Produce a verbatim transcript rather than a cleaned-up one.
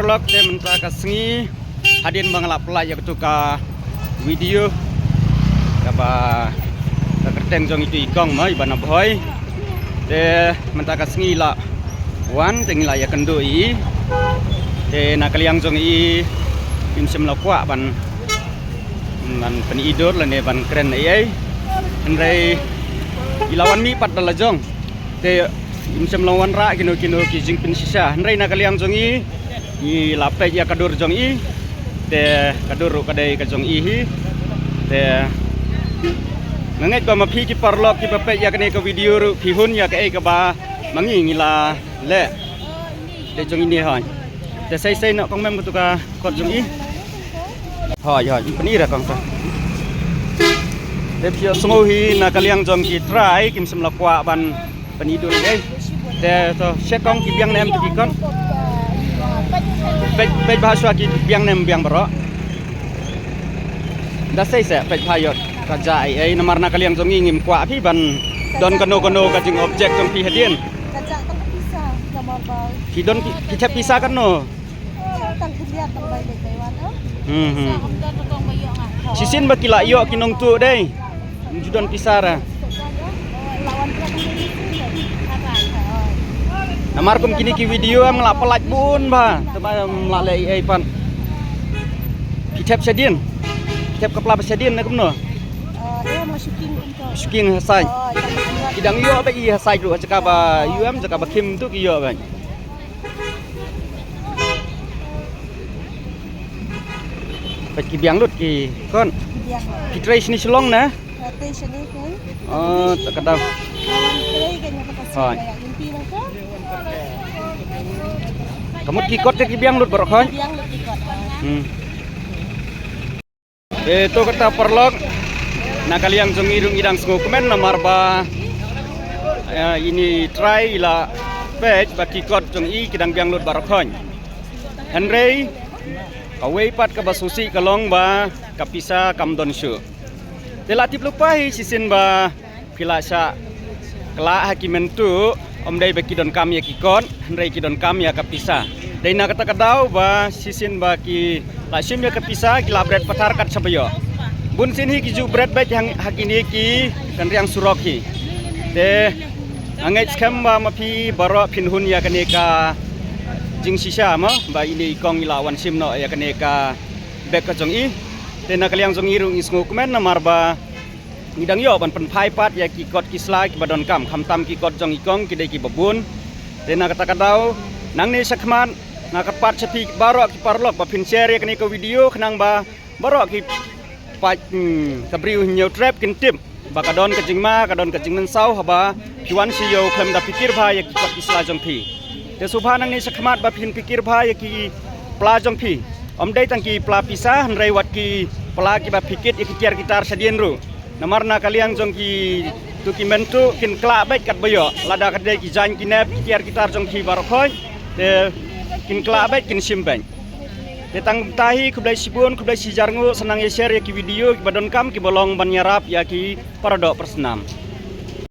Paralok, te mynta ka sngi hadien ba nga la pynlait ïa katu ka video kaba ka kyrteng jong itu i kong ma iba na Bhoi. Te mynta ka sngi la wan te ngi la ïakynduh i. Te na ka liang jong i, im shym la kwah ban ban pyni dur lane ban kren ei ei. Hynrei i la wan mih pat da la jong. Te im shym la wanrah kino kino ki jingpynshisha. Hynrei na ka liang jong i, i la peit ïa ka dur jong i. Te ka dur ruh ka dei ka jong i hi. Te nga ngeit ba ma phi ki paralok kiba peit ïa kane ka video ruh phi hun ïa kaei kaba ma ngi ngi la leh. Te jong i ne hoi. Te sei sei noh kong mem katu ka kot jong i. Hoi hoi, pyni ra kong sa. Te phi ïohsngew hi na ka liang jong ki trai kim shym la kwah ban pyni dur ei. Te to shet kong ki biang ne em tu ki kot. Peit peit bha shuwa ki biang ne em biang baroh. Da sei se peit bha ïoh ka ja ei ei namar na ka liang jong i ngim kwah phi ban don kano kano ka jingobject jong phi hadien. Ka ja tang ka pisa namar ba phi don phi, phi thep pisa kano. Tang khyndiat tang bai bai wan. Hmm hmm. Shisien ba ki la ïoh ki nongtuh dei. Ju don pisa ra. Namar kum kine ki video em nga la pynlait bun bha. Te ba em la leh ei ei pat. Ki thep shadien. Ki thep ka pla ba shadien ne kumno. Shuking ha side. Ki dang ïoh ba i ha side ruh ha jaka ba ïoh em jaka ba khim tu ki ïoh ba. Peit ki biang lut ki kon. Ki biang lut. Ki trei shane Shillong ne? Ki trei shane kan. Oh, tak ka dam. Kawan trei kan ïa ka. Hoi. Ka mut ki kot ki biang lut baroh hoi. Ki biang lut ki kot. Hmm. Eh, to kata paralok. Na ka liang jong i ruh ngi dang sngewkmen namar ba eh, ini trai i la peit ba ki kot jong i ki dang biang lut baroh khon. Hynrei kawei pat kaba sngewsih ka long ba ka pisa kam don shuh. Te la tip lypa hi shisien ba phi la shah klah ha ki mynta, ym dei ba ki donkam ïa ki kot, hynrei ki donkam ïa ka pisa. Dei na kata ka daw ba shisien ba ki la shim ïa ka pisa, ki la bret pathar kat shaba ïoh. Bun sien hi ki ju bret beit ha kine ki kynriang surok hi. Te nga ngeit skhem ba ma phi baroh phin hun ïa kane ka jingshisha mo ba ine i kong i la wan shim noh ïa kane ka bek ka jong i. Te na ka liang jong i ruh ngi sngewkmen namar ba ngi dang ïoh ban pynphai pat ïa ki kot ki sla kiba donkam, khamtam ki kot jong i kong ki dei kiba bun. Te na kata ka daw nangne shakhmat nga kyrpad sha phi baroh ki paralok ba phin share ïa kane ka video khnang ba baroh ki paid, hmm, ka briew Hynñiewtrep kin tip ba ka don ka jingma, ka don ka jingmynsaw haba ki wan sha ïew khlem da phikir bha ïa ki kot ki sla jong phi. Te sngewbha nangne shakhmat ba phin phikir bha ïa ki pla jong phi. Ym dei tang ki pla pisa, hynrei wat ki pla kiba phi kit ïa ki tiar ki tar shadien ruh. Namar na ka liang jong kitu ki mynta kin klah beit katba ïoh. Lada ka dei ki jaiñ ki nep ki tiar ki tar jong phi baroh khon, te kin klah beit kin shim beit. Te tang kumta hi, khublei shibun, khublei shihajar nguh, sa nang ïa share ïa ki video kiba donkam kiba long ban ïarap ïa ki paradoh parasnam.